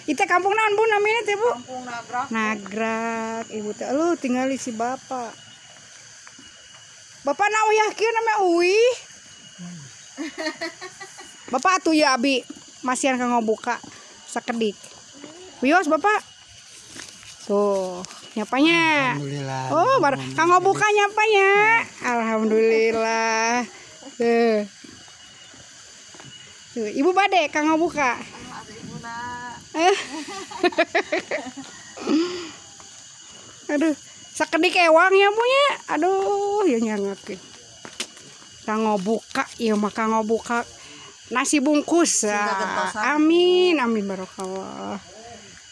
Itu kampung naon Bu namanya teh Bu? Kampung Nagrak. Nagrak, ibu teh lu tinggali si bapak. Bapak na uyah kieu namanya uih. Bapak atuh ya abi masihan kanggo buka sakedik. Wios bapak. Tuh, nyapanya. Alhamdulillah. Oh, baru kanggo buka nyapanya. Alhamdulillah. Tuh. Tuh, ibu bade kanggo buka. Aduh, sakedik ewang ya punya. Aduh, ya nyangakeun. Kanggo buka, ieu mah kanggo buka nasi bungkus. Amin, amin barokallah.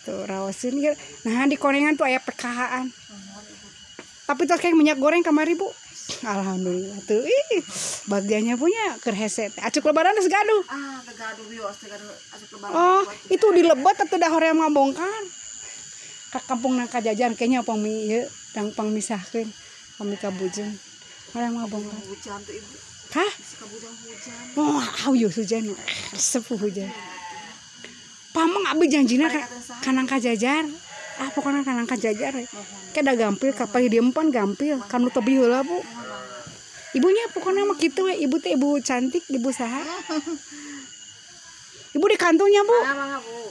Tuh rawaseun ieu. Nah, di konengan tuh aya PKH-an. Tapi tuh kayak minyak goreng kamari, Bu. Alhamdulillah tuh. Ih, bagiannya punya keur hese. Acuk lebaran geus gaduh. Ah, teu gaduh wios, teu gaduh acuk lebaran. Oh, itu dilebet atuh da hoream ngabongkar. Ka kampung Nangka Jajar kayaknya pami ieu dang pangmisahkeun pami ka Bujeng. Hoream ngabongkar. Hujan tuh ibu. Hah? Ka Bujeng hujan. Oh, ayo hujan. Resep hujan. Pameng abi janjina ka Nangka Jajar. Ah, pokoknya ka Nangka Jajar. Kayak da gampil kapal diempan gampil kan nu tebih heula, Bu. Ibunya pokoknya mah kitu we, ibu teh ibu cantik, ibu saha? Ibu di kantornya, Bu. Mangga, Bu.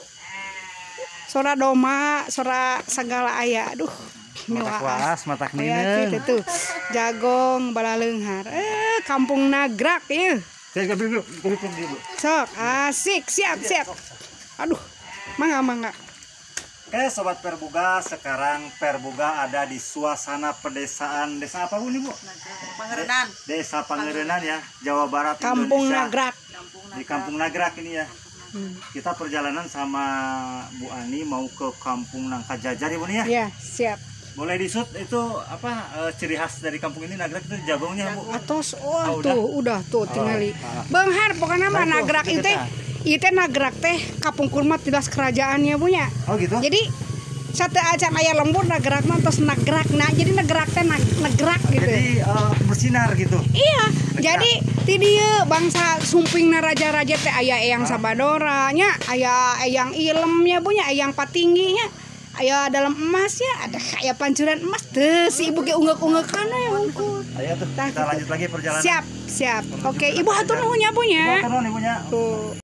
Sora doma, sora segala aya. Aduh, matak waas, matak nineung. Gitu tuh. Jagong balaleunghar. Kampung Nagrak ieu. Sok, asik, siap, siap. Aduh, mangga, mangga. Oke Sobat Perbuga, sekarang Perbuga ada di suasana pedesaan. Desa apa Bu ini Bu? Pangarenan. Desa Pangarenan ya, Jawa Barat, Kampung Indonesia. Nagrak. Di Kampung Nagrak ini ya. Kita perjalanan sama Bu Ani mau ke Kampung Nangka Jajar ya Bu nih ya? Iya, siap. Boleh disut itu apa ciri khas dari kampung ini Nagrak itu jagongnya Bu? Atos, oh, tuh udah tuh tingali. Beunghar pokoknya mah Nagrak itu itu Nagrak teh kapungkur mah tilas kerajaannya punya. Oh gitu. Jadi sate acan aya lembur Nagrak mah tos Nagrak. Nah, jadi Nagrak teh nagrak gitu. Jadi bersinar gitu. Iya, nagrak. Jadi ti dieu bangsa sumpingna raja-raja teh aya Eyang Sabadora nya, aya Eyang Ilemnya punya, Eyang Patinggi nya. Aya dalam emas ya, ada kayak pancuran emas tuh si ibu ge unggek-unggekan we hungkul. Ayo tuh, kita lanjut lagi perjalanan. Siap, siap. Oke, ibu hatur nuhun nya punya. Ibu hatur nuhun ibunya. Tuh.